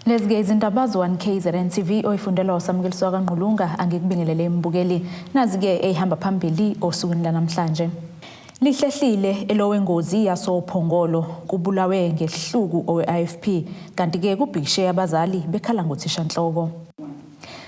Lezi-ke izindaba ze-1 KZN TV oyifundelwa uSamukeliswa kaNgqulunga. Angikubingelele mbukeli. Nazi-ke eyihamba phambili osukwini lanamhlanje. Lihlehlile elowengozi yasoPhongolo, kubulawe ngehluku owe-IFP, kanti-ke kubhikishe abazali bekhala ngothishanhloko.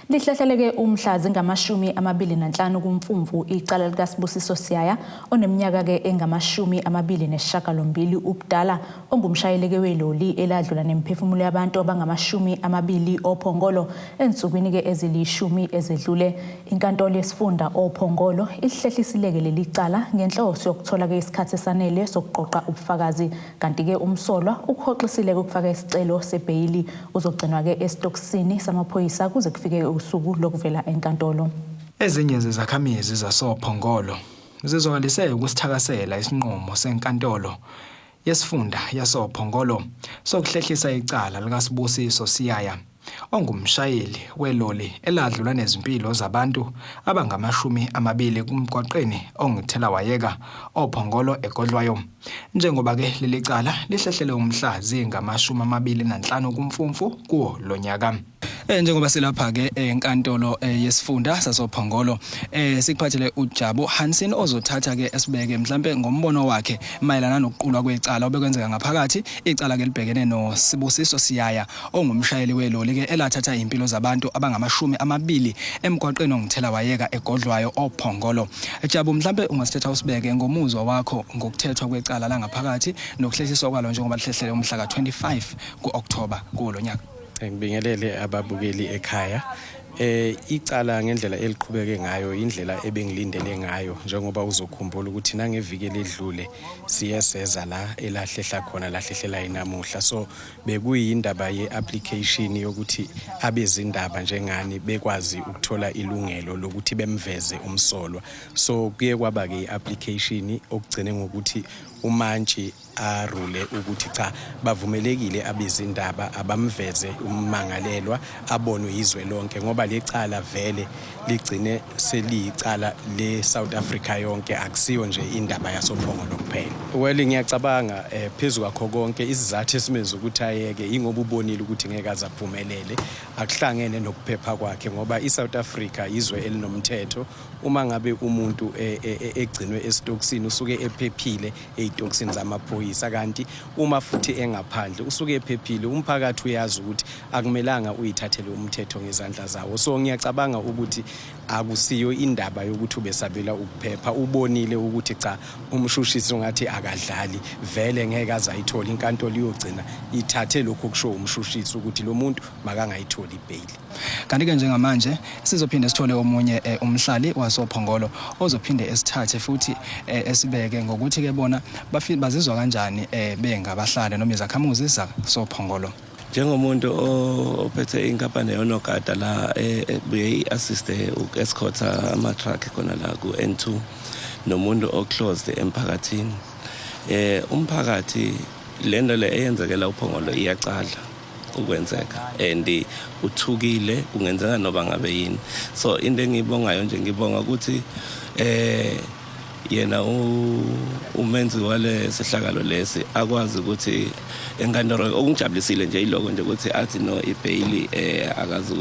Lihlehleleke umhla zingama-25 kuMfumfu icala likaSibusiso Siyaya oneminyaka-ke engama-28 ubudala, ongumshayeleke weloli eladlula nemiphefumulo yabantu abangama-20 oPhongolo ensukwini-ke ezilishumi ezedlule. Inkantolo yesifunda oPhongolo ilihlehlisileke leli cala ngenhloso yokuthola-ke isikhathi esanele sokuqoqa ubufakazi, kanti-ke umsolwa ukuhoxisile ukufaka isicelo sebheyili. Uzogcinwa-ke esitokisini samaphoyisa kuze kufike usuku lokuvela enkantolo. Ezinye zezakhamizi zasoPhongolo zizwakalise ukusithakasela isinqumo senkantolo yesifunda yasoPhongolo sokuhlehlisa icala likaSibusiso Siyaya, ongumshayeli weloli eladlula nezimpilo zabantu abangama-20 kumgwaqeni onguthelawayeka oPhongolo eGodlwayo. Njengoba-ke leli cala lihlehlele umhla zingama-25 kuMfumfu kuwo lo nyaka. Njengoba silapha ke enkantolo yesifunda sasoPhongolo, sikuphathele uJabu Hansen ozothatha ke esibeke mhlambe ngombono wakhe mayelana nokuqulwa kwecala obekwenzeka ngaphakathi. Icala ke libhekene noSibusiso Siyaya, ongumshayeli weloli ke elathatha impilo zabantu abangama-20 emgwaqeni onguthela wayeka eGodlwayo oPhongolo. Jabu, mhlambe ungasithetha usibeke ngomuzwa wakho ngokuthethwa kwecala langaphakathi nokuhlehliswa kwalo njengoba lihlehlele umhla ka-25 ku-October kuwo lo nyaka. Ngibingelele ababukeli ekhaya. Icala ngendlela eliqhubeke ngayo, indlela ebengilindele ngayo, njengoba uzokhumbula ukuthi nangeviki eledlule siye seza la elahlehla khona, lahlehlela inamuhla. So bekuyindaba ye-application yokuthi abezindaba njengani bekwazi ukuthola ilungelo lokuthi bemveze umsolwa. So kuye kwaba ke i-application okugcine ngokuthi umantshi arule ukuthi cha, bavumelekile abezindaba, abamveze ummangalelwa abonwe yizwe lonke, ngoba lecala vele ligcine seliyicala le-South Africa yonke, akusiyo nje indaba yasoPhongolo kuphela. Well, ngiyacabanga phezu kwakho konke, isizathu esimenza ukuthi ayeke ingoba ubonile ukuthi ngeke aze aphumelele, akuhlangene nokuphepha kwakhe, ngoba i-South Africa izwe elinomthetho. Uma ngabe umuntu egcinwe esitokisini usuke ephephile ey'tokisini zamaphoyisa, kanti uma futhi engaphandle usuke ephephile. Umphakathi uyazi ukuthi akumelanga uyithathele umthetho ngezandla zawo. So ngiyacabanga ukuthi akusiyo indaba yokuthi ubesabela ukuphepha, ubonile ukuthi cha, umshushisi ungathi akadlali vele, ngeke aze ayithole. Inkantolo iyogcina ithathe lokhu okusho umshushisi ukuthi lo muntu makangayitholi ibheyili. Kanti-ke njengamanje sizophinde sithole omunye umhlali wasoPhongolo ozophinde esithathe futhi esibeke ngokuthi-ke bona bazizwa kanjani bengabahlali noma izakhamuzi zasoPhongolo. Njengomuntu ophethe inkampani yonogada la, ebuye i-assiste uku-escorta ama-truck khona la ku-N2, nomuntu o-closed emphakathini, umphakathi lento le eyenzekela uPhongolo iyacala ukwenzeka and uthukile, kungenzeka noba ngabe yini. So into engiyibongayo nje, ngibonga ukuthi yena umenzi wale sehlakalo lesi akwazi ukuthi enkantolo, okungijabulisile nje iloko nje ukuthi athi no, ibheyili akazi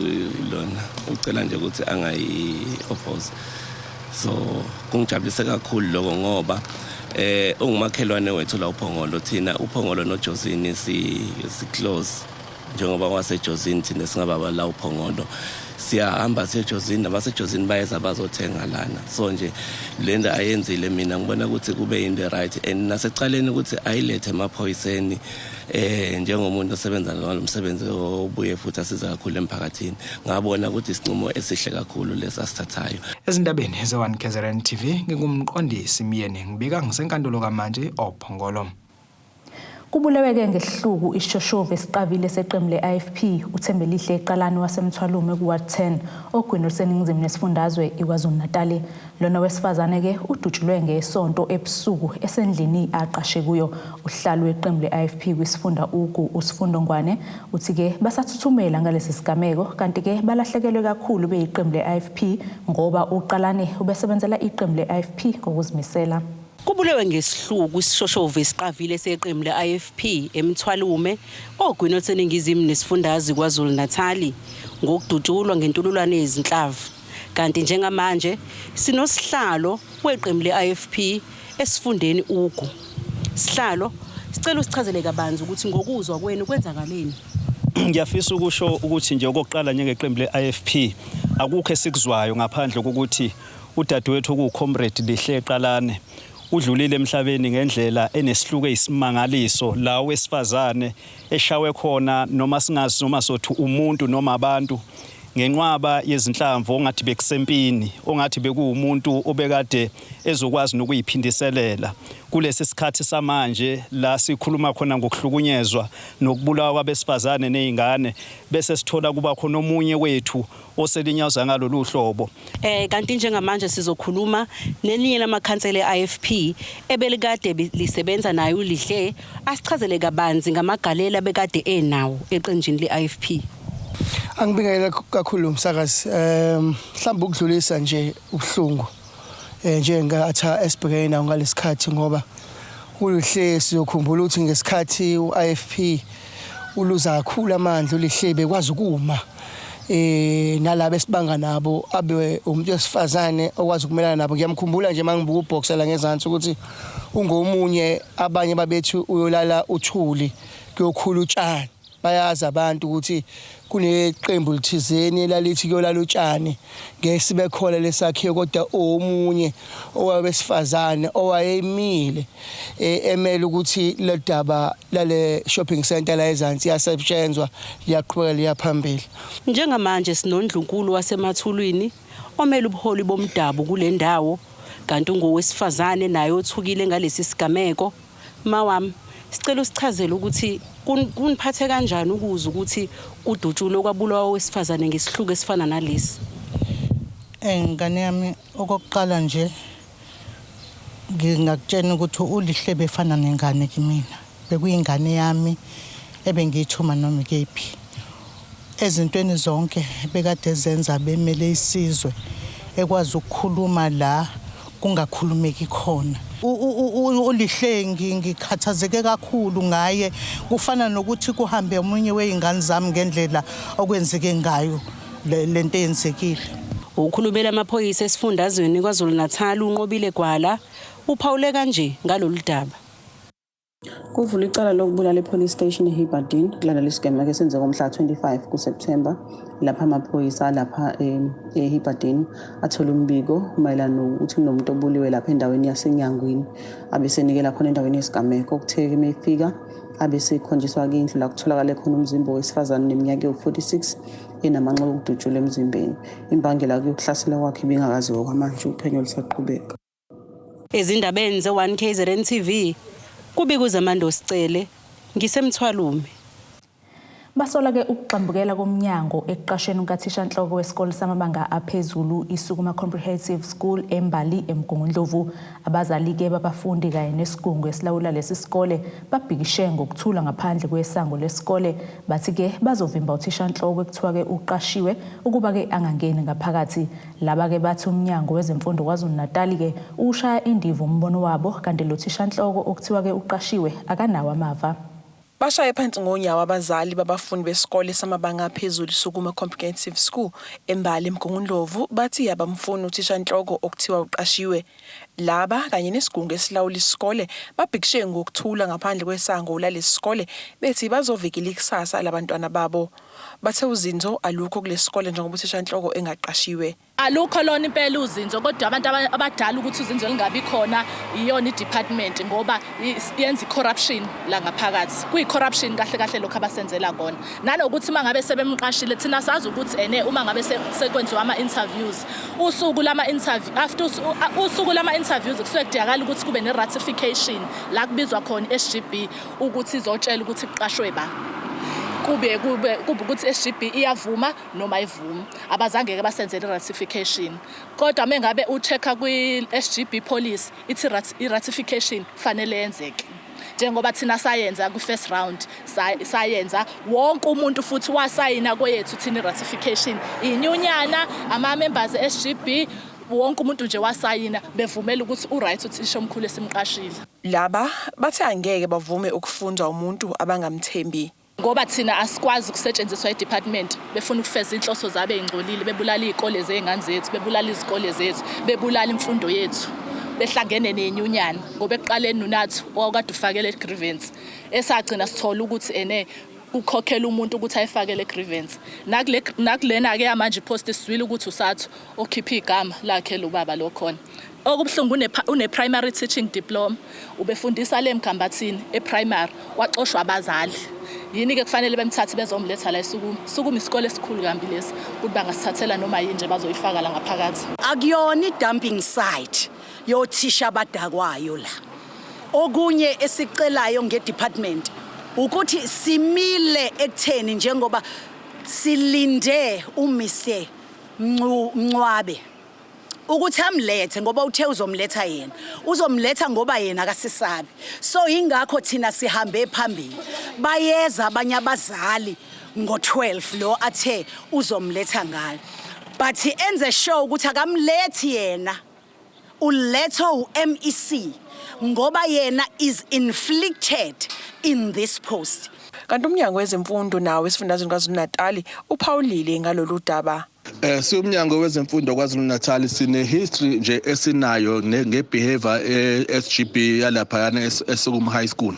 lona, ucela nje ukuthi angayi oppose. So kungijabulise kakhulu lokho, ngoba ungumakhelwane wethu la uPhongolo. Thina uPhongolo noJosini si close, njengoba waseJosini, thina singababa la uPhongolo siyahamba siyeJosini, nabaseJosini bayeza bazothenga lana. So nje lento ayenzile, mina ngibona ukuthi kube into right, and nasecaleni ukuthi ayilethe emaphoyiseni, njengomuntu osebenza lo msebenzi obuye futhi asiza kakhulu emphakathini, ngabona ukuthi isinqumo esihle kakhulu lesi asithathayo. Ezindabeni ze-1 KZN TV, ngingumqondisi Myeni, ngibika ngisenkantolo kamantshi oPhongolo. Kubuleweke ngesihluku isishoshovu esiqavile seqembu le-IFP uThembelihle Qalani waseMthwalume ku-Ward 10 ogwini oluseningizimu nesifundazwe iKwaZulu-Natali. Lona wesifazane-ke udutshulwe ngesonto ebusuku esendlini aqashe kuyo. Uhlalo weqembu le-IFP kwisifunda Ugu, uSifundo Ngwane, uthi-ke basathuthumela ngalesi sigameko, kanti-ke balahlekelwe kakhulu beyiqembu le-IFP ngoba uQalani ubesebenzela iqembu le-IFP ngokuzimisela. Kubulewe ngesihluku isishoshovu esiqavile seqembu le-IFP eMthwalume ogwini oluseningizimu nesifundazwe KwaZulu-Natali ngokudutshulwa ngentululwane yezinhlamvu. Kanti njengamanje sinosihlalo weqembu le-IFP esifundeni Ugu. Sihlalo, sicela usichazele kabanzi ukuthi ngokuzwa kwenu kwenzakaleni. Ngiyafisa ukusho ukuthi nje okokuqala njengeqembu le-IFP akukho esikuzwayo ngaphandle kokuthi udadewethu okuwuComrade Lihle Qalane udlulile emhlabeni ngendlela enesihluku eyisimangaliso la wesifazane eshawe khona noma singazi noma sothi umuntu noma abantu ngenqwaba yezinhlamvu ongathi bekusempini ongathi bekuwumuntu obekade ezokwazi nokuyiphindiselela kulesi sikhathi samanje la sikhuluma khona ngokuhlukunyezwa nokubulawa kwabesifazane nezingane bese sithola kuba khona omunye wethu oselinyazwa ngalolu hlobo. Kanti njengamanje sizokhuluma nelinye lamakhansela e-IFP ebelikade lisebenza naye uLihle asichazele kabanzi ngamagalelo abekade enawo eqenjini le-IFP. Angibingelele kakhulu umsakazi. Mhlawumbe ukudlulisa nje ubuhlungu njengatha esibhekene nawo ngalesikhathi ngoba uLihle siyokhumbula ukuthi ngesikhathi u-IFP uluza kakhulu amandla uLihle bekwazi ukuma nalabo esibanga nabo abe umuntu wesifazane okwazi ukumelana nabo. Ngiyamkhumbula nje mangibuka uboxer la ngezansi ukuthi ungomunye abanye babethi uyolala uthuli kuyokhula utshani. Bayazi abantu ukuthi kuneqembu lithizeni elalithi kuyolala utshani ngeke sibe khona lesakhiwo, kodwa omunye owabesifazane owayemile emele ukuthi le daba lale shopping center la ezansi yasetshenzwa liyaqhubeka liya phambili. Njengamanje sinondlunkulu waseMathulwini omele ubuholi bomdabu kule ndawo, kanti ungowesifazane naye othukile ngalesi sigameko. Mawami, sicela usichazele ukuthi kuniphathe kanjani ukuzwa ukuthi kudutshulwe kwabulawa owesifazane ngesihluku esifana nalesi. Ngane yami, okokuqala nje ngingakutshena ukuthi uLihle befana nengane kimina. Bekuyingane yami ebengiyithuma noma ikephi. Ezintweni zonke bekade zenza bemele isizwe, ekwazi ukukhuluma la kungakhulumeki khona. ULihle ngikhathazeke kakhulu ngaye, kufana nokuthi kuhambe omunye wey'ngane zami ngendlela okwenzeke ngayo lento eyenzekile. Ukhulumela amaphoyisa esifundazweni KwaZulu-Natal uNqobile Gwala uphawule kanje ngalolu daba. Kuvulwe icala lokubulala e-police station eHibberdene kulandela isigameko esenzeka ngomhla 25 kuSepthemba lapha amaphoyisa alapha eHibberdene athola umbiko mayelana nokuthi kunomuntu obuliwe lapha endaweni yaseNyangwini, abesenikela khona endaweni yesigameko. Okuthe mefika abesekhonjiswa-ke indlu la kutholakale khona umzimba wesifazane neminyaka ewu-46 enamanxeba okudutshulwa emzimbeni. Imbangela yokuhlasela kwakhe ibingakaziwa kwamanje, uphenyo lusaqhubeka. Ezindabeni ze-1 KZN TV kubika uZamando Sicele ngiseMthwalume. Basola-ke ukugxambukela komnyango ekuqashweni kukathishanhloko wesikole samabanga aphezulu iSukuma Comprehensive School eMbali eMgungundlovu. Abazali-ke babafundi kanye nesigungu esilawula lesi sikole babhikishe ngokuthula ngaphandle kwesango lesikole. Bathi-ke bazovimba uthishanhloko ekuthiwa-ke uqashiwe ukuba-ke angangeni ngaphakathi. Laba-ke bathi umnyango wezemfundo KwaZulu-Natali-ke uwushaya indiva umbono wabo, kanti lo thishanhloko okuthiwa-ke uqashiwe akanawo amava. Bashaye phansi ngonyawo abazali babafundi besikole samabanga aphezulu Sukuma Comprehensive School eMbali eMgungundlovu bathi abamfuni uthishanhloko okuthiwa uqashiwe. Laba kanye nesigungu esilawula isikole babhikishe ngokuthula ngaphandle kwesango lalesi sikole bethi bazovikela ikusasa labantwana babo. Bathe uzinzo alukho kulesi sikole njengoba uthishanhloko engaqashiwe. Alukho lona impela uzinzo, kodwa abantu abadala ukuthi uzinzo lingabi khona iyona i-department ngoba yenza i-corruption la ngaphakathi. Kuyi-corruption kahle kahle lokhu abasenzela kona. Nanokuthi uma ngabe sebemqashile thina sazi ukuthi ene uma ngabe sekwenziwa ama-interviews, usuku lama-interview after usuku lama-interviews kusuke kudingakala ukuthi kube ne-ratification la kubizwa khona i-SGB ukuthi izotshela ukuthi kuqashwe ba. Kube kube kube ukuthi SGB iyavuma noma ayivumi. Abazange ke basenzele i-ratification. Kodwa mengabe u-check-a kwi-SGB policy ithi i-ratification fanele yenzeke. Njengoba thina sayenza kwi-first round sayenza wonke umuntu futhi wasayina kweyethu thina i-ratification. Inyunyana, ama-members e-SGB. Wonke umuntu nje wasayina bevumela ukuthi u-right uthisha omkhulu esimqashile. Laba bathe angeke bavume ukufunzwa umuntu abangamthembi. Ngoba thina asikwazi ukusetshenziswa i-department befuna ukufeza inhloso zabo ey'ngcolile, bebulala iy'kole zey'ngane zethu, bebulala izikole zethu, bebulala imfundo yethu, behlangene nenyunyana. Ngoba ekuqaleni uNathu owawukade ufakele i-grievance, esagcina sithola ukuthi ene kukhokhela umuntu ukuthi ayifake le grievance. Nakule nakulena-ke yamanje i-post sizwile ukuthi uSathu okhiphe igama lakhe lo baba lo khona. Okubuhlungu une-primary teaching diploma, ubefundisa le Mkhambathini e-primary, waxoshwa abazali. Yini-ke kufanele bemthathe bezomletha la eSukuma? Sukuma isikole esikhulu kambi lesi, ukuthi bangasithathela noma yini nje bazoyifaka la ngaphakathi. Akuyona i-dumping site yothisha abadakwayo la. Okunye esikucelayo nge-department ukuthi simile ekutheni njengoba silinde uMr Mncwabe ukuthi amlethe ngoba uthe uzomletha yena, uzomletha ngoba yena akasisabi. So ingakho thina sihambe phambili. Bayeza abanye abazali ngo-12 lo athe uzomletha ngayo, but enze sure ukuthi akamlethi yena, ulethwa u-MEC ngoba yena is inflicted in this post. Kanti uMnyango Wezemfundo nawo esifundazweni KwaZulu-Natali uphawulile ngalolu daba. Siwumnyango wezemfundo KwaZulu-Natal sine history nje esinayo nge-behavior e-SGB yalaphayana eSukuma High School.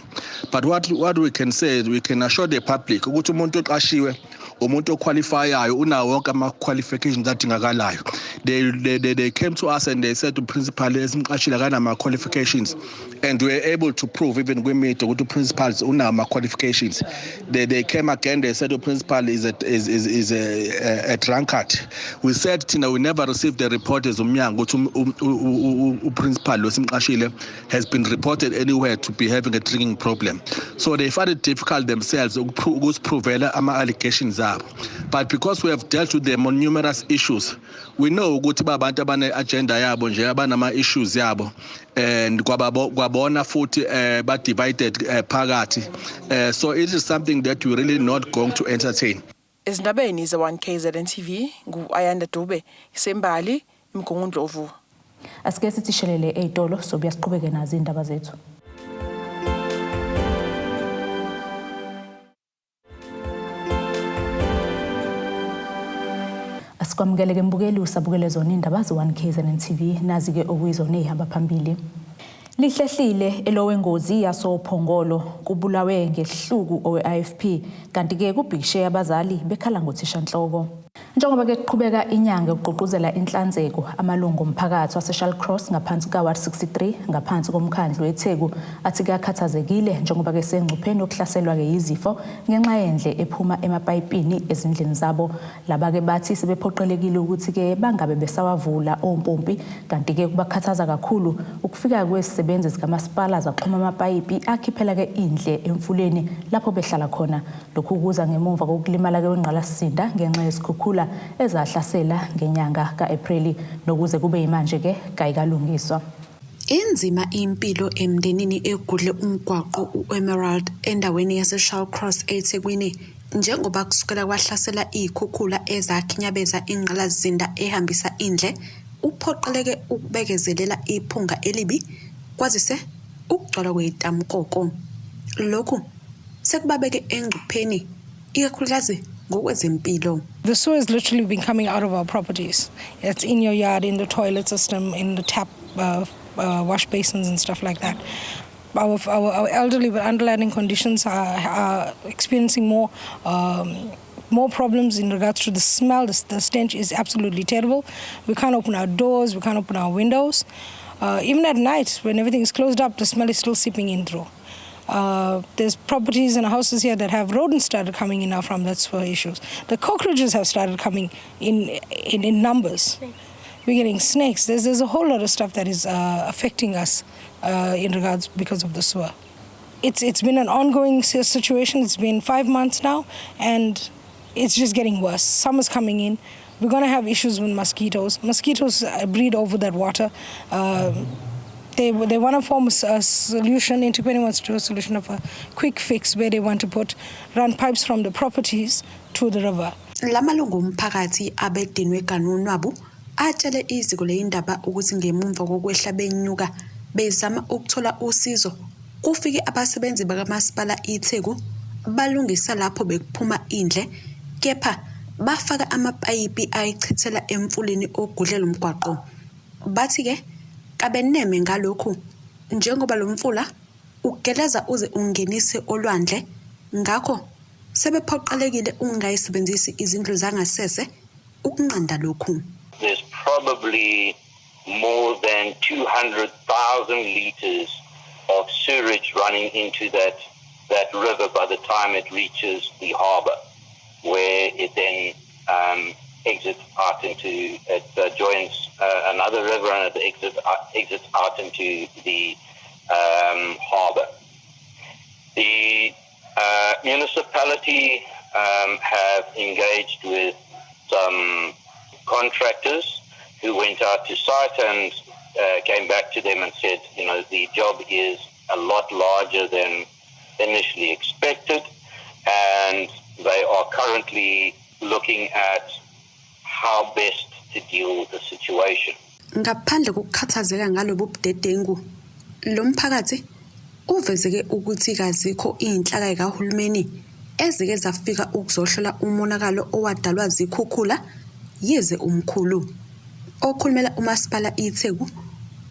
But what we can say, we can assure the public ukuthi umuntu oqashiwe, umuntu oqualifyayo, unawo wonke ama-qualifications adingakalayo. They came to us and they said the principal esimqashile akanama-qualifications, and we were able to prove even kwi-media ukuthi u-principal unawo ama-qualifications. They came again, they said the principal is a drunkard. We said thina we never received the report as umnyango ukuthi u-principal lo simqashile has been reported anywhere to be having a drinking problem. So they find it difficult themselves ukusiprovela ama-allegations abo, but because we have dealt with them on numerous issues, we know ukuthi babantu abane-agenda yabo nje, abanama-issues yabo, and kwabona futhi ba divided phakathi, so it is something that we really not going to entertain. Ezindabeni ze-1 KZN TV, ngu-Ayanda Dube, iseMbali, iMgungundlovu. Asike sithi shelele ey'tolo, sobuya siqhubeke nazo iy'ndaba zethu. Asikwamukele-ke mbukeli, usabukele zona iy'ndaba ze-1 KZN TV. Nazi-ke okuyizona ey'hamba phambili. Lihlehlile elowengozi yasoPhongolo, kubulawe ngehluku owe-IFP, kanti-ke kubhikishe abazali bekhala ngothishanhloko. Njengoba-ke kuqhubeka inyanga yokugqugquzela inhlanzeko, amalungu omphakathi waseShallcross ngaphansi ka-Ward 63 ngaphansi komkhandlu weTheku athi kuyakhathazekile njengoba-ke sengcupheni yokuhlaselwa-ke yizifo ngenxa yendle ephuma emapayipini ezindlini zabo. Laba-ke bathi sebephoqelekile ukuthi-ke bangabe besawavula ompompi, kanti-ke kubakhathaza kakhulu ukufika kwezisebenzi zikamasipala zaxhuma amapayipi akhiphela-ke indle emfuleni lapho behlala khona. Lokhu kuza ngemuva kokulimala-ke kwengqalasizinda ngenxa yezikhukhula ezahlasela ngenyanga ka-Ephreli, nokuze kube yimanje-ke kayikalungiswa. Inzima impilo emndenini egudle umgwaqo u-Emerald endaweni yaseShallcross eThekwini, njengoba kusukela kwahlasela iy'khukhula ezakhinyabeza ingqalasizinda ehambisa indle, uphoqeleke ukubekezelela iphunga elibi kwazise ukugcwala kwetamkoko. Lokhu sekubabeke engcupheni, ikakhulukazi ngokwezempilo. The sewer has literally been coming out of our properties. It's in your yard, in the toilet system, in the tap, wash basins and stuff like that. Our elderly with underlying conditions are experiencing more problems in regards to the smell. The stench is absolutely terrible. We can't open our doors, we can't open our windows. Even at night, when everything is closed up, the smell is still seeping in through. There's properties and houses here that have rodents started coming in now from that sewer issues. The cockroaches have started coming in numbers. We're getting snakes. There's a whole lot of stuff that is affecting us in regards because of the sewer. It's been an ongoing situation. It's been 5 months now, and it's just getting worse. Summer's coming in. We're going to have issues with mosquitoes. Mosquitoes breed over that water. They want to form a solution. eThekwini wants to do a solution of a quick fix where they want to put run pipes from the properties to the river. Lamalungu omphakathi abedinwe ganunwabu. Atshele iziko leyindaba ukuthi ngemumva kokwehla benyuka bezama ukuthola usizo, kufike abasebenzi bakaMasipala iTheku balungisa lapho bekuphuma indle kepha bafaka amapayipi ayichithela emfuleni ogudle lo mgwaqo. Bathi-ke kabeneme ngalokhu njengoba lo mfula ugeleza uze ungenise olwandle ngakho sebephoqelekile ukungayisebenzisi izindlu zangasese ukunqanda lokhu. There's probably more than 200,000 liters of sewage running into that river by the time it reaches the harbour, where it then exits out into, it joins another river and it exits out into the harbour. The municipality have engaged with some contractors who went out to site and came back to them and said, you know, the job is a lot larger than initially expected, and they are currently looking at how best to deal with the situation. Ngaphandle kokukhathazeka ngalobu budedengu, lo mphakathi uvezeke ukuthi kazikho iy'nhlaka zikahulumeni ezike zafika ukuzohlola umonakalo owadalwa zikhukhula yize umkhulu. Okhulumela umasipala iTheku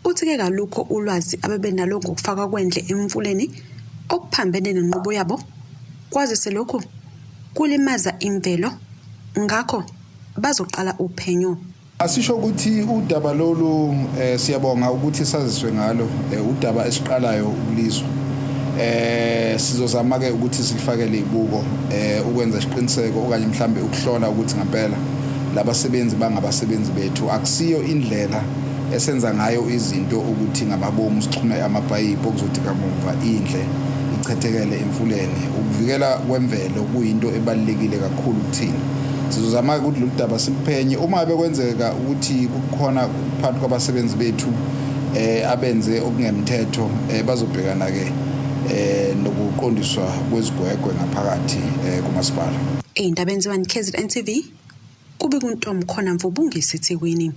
uthi-ke kalukho ulwazi abebenalo ngokufakwa kwendle emfuleni okuphambene nenqubo yabo, kwazise lokhu kulimaza imvelo, ngakho bazoqala uphenyo. Asisho ukuthi udaba lolu siyabonga ukuthi saziswe ngalo, udaba esiqalayo ukulizwa. Sizozama ke ukuthi silifakele ibuko ukwenza isiqiniseko okanye mhlambe ukuhlola ukuthi ngempela labasebenzi bangabasebenzi bethu. Akusiyo indlela esenza ngayo izinto ukuthi ngamabomu sixhume amapayipi okuzothi kamuva indle ichethekele emfuleni. Ukuvikela kwemvelo kuyinto ebalulekile kakhulu kuthina. Sizozama ukuthi lolu daba siluphenye. Uma bekwenzeka ukuthi kukhona phakathi kwabasebenzi bethu abenze okungemthetho, bazobhekana ke nokuqondiswa kwezigwegwe ngaphakathi kumasipala. Ey'ndabeni ze-1 KZN TV, kube kuNtombi khona Mvubungisi eThekwini.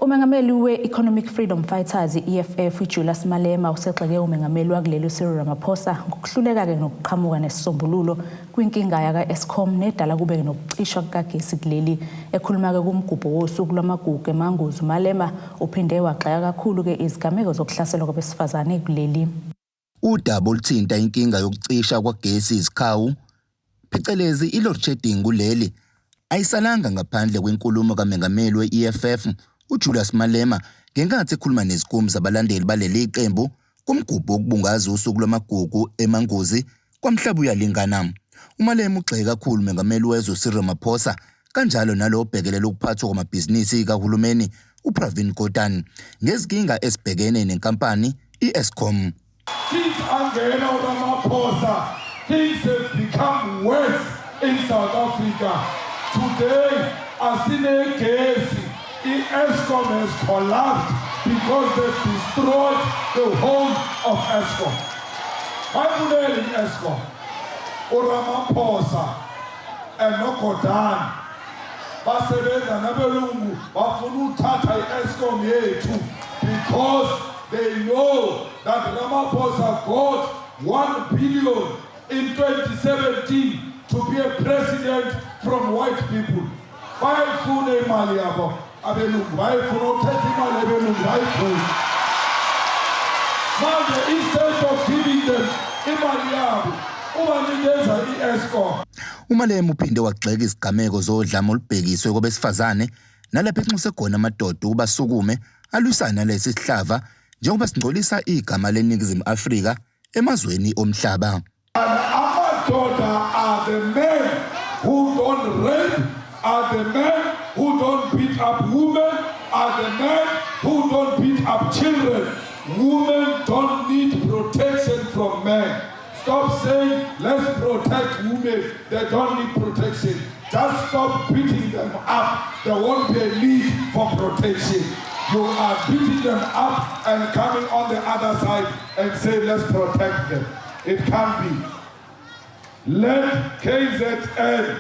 Umengameli we-Economic Freedom Fighters i-EFF uJulius Malema usegxeke umengameli wakuleli Cyril Ramaphosa ngokuhluleka-ke nokuqhamuka nesisombululo kwinkinga yaka-Eskom nedala kube nokucishwa kukagesi kuleli. Ekhuluma-ke kumgubho wosuku lwamagugu eManguzi, uMalema uphinde wagxeka kakhulu-ke izigameko zokuhlaselwa kwabesifazane kuleli. Udaba oluthinta inkinga yokucisha kwagesi izikhawu, phecelezi i-load shedding kuleli, ayisalanga ngaphandle kwenkulumo kaMengameli we-EFF uJulius Malema ngenkathi ekhuluma nezikhulu zabalandeli baleli qembu kumgubho wokubungaza usuku lwamagugu eManguzi kwaMhlabuyalingana. UMalema ugxeke kakhulu umengameli wezwe Cyril Ramaphosa kanjalo nalo obhekelela ukuphathwa kwamabhizinisi kahulumeni uPravin Gordhan ngezinkinga ezibhekene nenkampani i-Eskom. Since angena uRamaphosa, things have become worse in South Africa. Today, asinegesi, i-Eskom has collapsed because they've destroyed the whole of Eskom. Bayibulele i-Eskom. uRamaphosa and noGordhan basebenza nabelungu, bafuna ukuthatha i-Eskom yethu because they know that Ramaphosa got 1 billion in 2017 to be a president from white people. Bayayifuna imali yabo abelungu, bayayifuna ukuthatha imali abelungu, bayifuna. Manje instead of giving them imali yabo, ubanikeza i-Eskom. UMalema uphinde wagxeka izigameko zodlame olubhekiswe kwabesifazane nalapho enxuse khona amadoda ukuba asukume alwisane nalesi sihlava njengoba singcolisa igama leNingizimu Afrika emazweni omhlaba. Amadoda are the men who don't rape, are the men who don't beat up women, are the men who don't beat up children. Women don't need protection from men. Stop saying, "Let's protect women." They don't need protection. Just stop beating them up. There won't be a need for protection. You are beating them up and coming on the other side and say, "Let's protect them." It can't be. Let KZN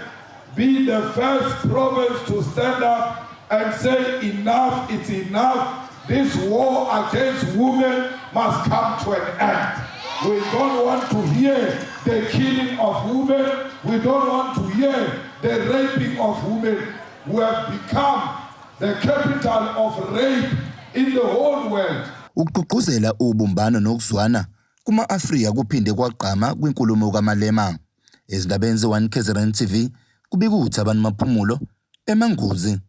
be the first province to stand up and say enough, it's enough. This war against women must come to an end. We don't want to hear the killing of women. We don't want to hear the raping of women. We have become the capital of rape in the whole world. Ukugqugquzela ubumbano nokuzwana kuma-Afrika kuphinde kwagqama kwinkulumo kaMalema. Ezindabeni ze-1 KZN TV kubika uThabani Maphumulo eManguzi.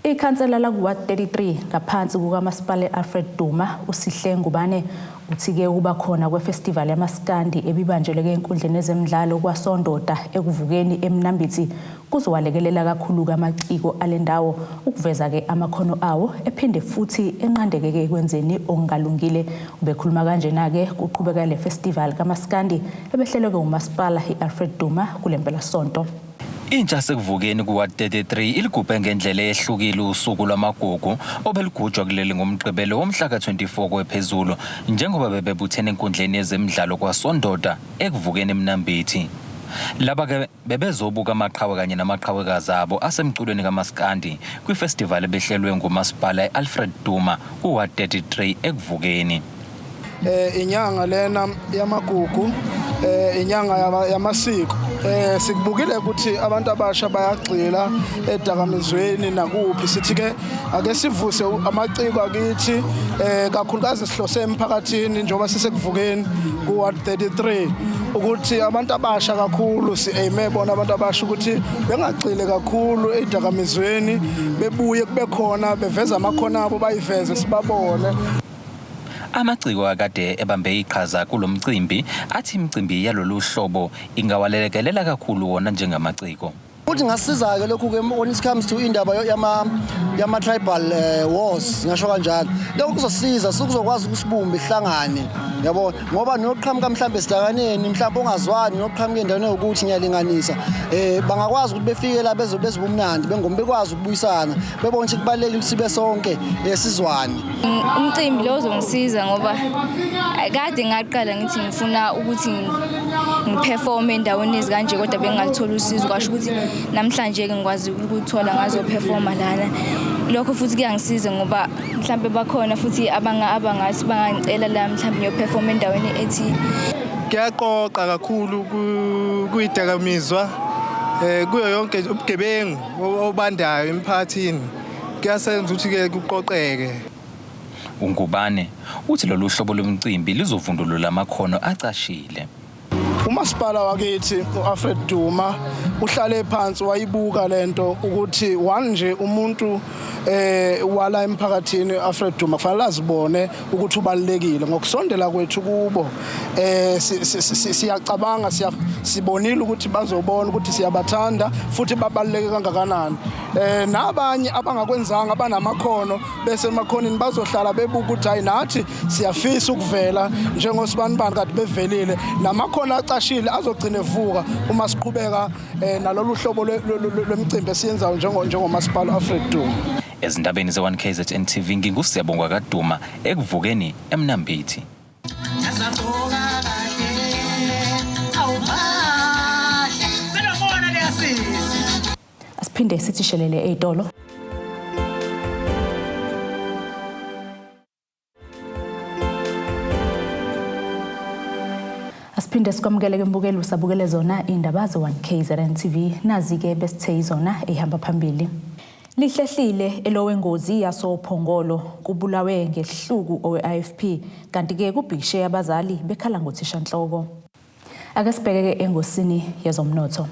Ikhansela laku-Ward 33 ngaphansi kukaMasipala Alfred Duma uSihle Ngubane uthi-ke ukuba khona kwefestivali yamaskandi ebibanjelwe enkundleni ezemidlalo kwaSondoda ekuvukeni eMnambithi kuzowalekelela kakhulu amaciko ale ndawo ukuveza-ke amakhono awo ephinde futhi enqandeke-ke ekwenzeni okungalungile. Ubekhuluma kanjena-ke kuqhubeka le festival kamaskandi ebehlelwe-ke umasipala i-Alfred Duma kule mpelasonto. Intsha sekuvukeni kuWard 33 iligubhe ngendlela eyehlukile usuku lwamagugu obeligujwa kuleli ngoMgqibelo womhla ka-24 kwephezulu njengoba bebebuthene enkundleni yezemidlalo kwaSondoda ekuvukeni eMnambithi. Laba-ke bebezobuka amaqhawe kanye namaqhawekazi abo asemculweni kamaskandi kwifestivali ebehlelwe ngumasipala i-Alfred Duma kuWard 33 ekuvukeni. Inyanga lena yamagugu, inyanga yamasiko. Sikubukile ukuthi abantu abasha bayagxila edakamizweni nakuphi. Sithi ke ake sivuse amaciko akithi, kakhulukazi sihlose emphakathini njengoba sisekuvukeni ku-Ward 33 ukuthi abantu abasha kakhulu si-aime bona abantu abasha ukuthi bengagxile kakhulu edakamizweni, bebuye kube khona beveza amakhono abo, bayiveze sibabone. Amaciko akade ebambe iqhaza kulo mcimbi athi imicimbi yalolu hlobo ingawalekelela kakhulu wona njengamaciko. Futhi ngasiza-ke lokhu-ke when it comes to indaba yama-tribal wars, ngasho kanjalo. Lokhu kuzosiza, sikuzokwazi ukusibumba ihlangane, yabo, ngoba noqhamuka mhlambe esidakaneni, mhlambe ongazwani noqhamuka endaweni ewukuthi ngiyalinganisa, bangakwazi ukuthi befike la bezobe umnandi, bengoma bekwazi ukubuyisana, bebone ukuthi kubalulekile ukuthi sibe sonke sizwane. Umcimbi lo uzongisiza ngoba kade ngaqala ngithi ngifuna ukuthi ngiperforme endaweni ezikanje kodwa bengingaluthola usizo, kwasho ukuthi namhlanje ke ngikwazi ukuthola ngazoperforma lana. Lokho futhi kuyangisiza ngoba mhlambe bakhona futhi abangathi bangangicela la mhlambe ngiyoperforma endaweni ethile. Kuyaqoqa kakhulu kuyidakamizwa, kuyo yonke ubugebengu obandayo emphakathini, kuyasenza ukuthi ke kuqoqeke. UNgubane uthi lolu hlobo lomcimbi lizovundulula amakhono acashile. Umasipala wakithi uAlfred Duma uhlale phansi wayibuka lento ukuthi one nje umuntu wala emphakathini uAlfred Duma kufanele azibone ukuthi ubalulekile. Ngokusondela kwethu kubo siyacabanga, sibonile ukuthi bazobona ukuthi siyabathanda futhi babaluleke kangakanani. Nabanye abangakwenzanga abanamakhono bese emakhoneni bazohlala bebuka ukuthi hayi nathi siyafisa ukuvela njengosibanibani kade bevelile, namakhono acashile azogcina evuka uma siqhubeka nalolu hlobo lwemicimbi esiyenzayo njengomasipala Alfred Duma. Ezindabeni ze-1 KZN TV nginguSiyabonga kaDuma ekuvukeni eMnambithi. Asiphinde sithi shelele ey'tolo. Asiphinde sikwamukele ke mbukeli usabukele zona indaba ze-1 KZN TV. Nazi-ke besithe izona ehamba phambili. Lihlehlile elowengozi yasoPhongolo kubulawe ngehluku owe-IFP kanti-ke kubhikishe abazali bekhala ngothishanhloko. Ake sibheke-ke engosini yezomnotho.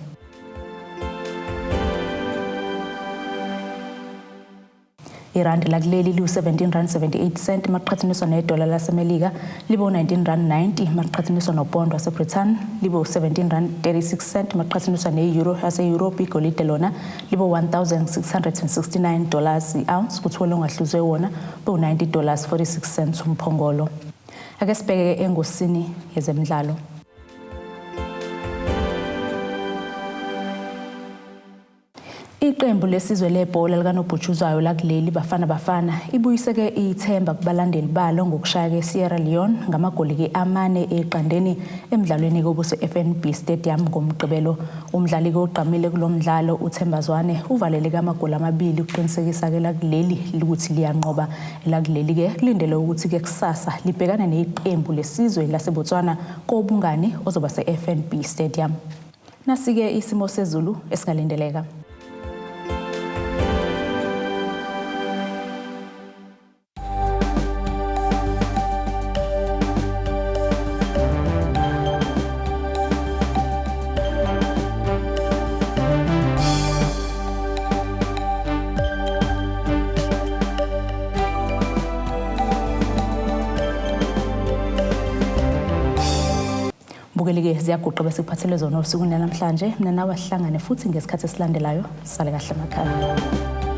Irandi lakuleli liwu-17 rand 78 cent maqhathaniswa nedola laseMelika, libe u-19 rand 90 maqhathaniswa nopondo waseBrithani, libe u-17 rand 36 cent maqhathaniswa ne-euro yase-Europe. Igolide lona libe $1,669 i-ounce, kuthiwa longahluzwe wona be-$90 46 cents umphongolo. Ake sibheke engosini yezemidlalo. Iqembu lesizwe lebhola likanobhutshuzwayo lakuleli Bafana Bafana ibuyiseke ithemba kubalandeli balo ngokushaya ke-Sierra Leone ngamagoli-ke amane eqandeni emdlalweni obuse-FNB Stadium ngoMgqibelo. Umdlali-ke ogqamile kulo mdlalo uThemba Zwane uvaleleke amagoli amabili ukuqinisekisa-ke lakuleli ukuthi liyanqoba. Elakuleli-ke kulindele ukuthi-ke kusasa libhekane neqembu lesizwe laseBotswana kobungani ozoba se-FNB Stadium. Nasi-ke isimo sezulu esingalindeleka. Mbukeli-ke ziyaguqa bese kuphathele zona osukwini namhlanje. Mina nawe sihlangane futhi ngesikhathi esilandelayo. Sale kahle emakhaya.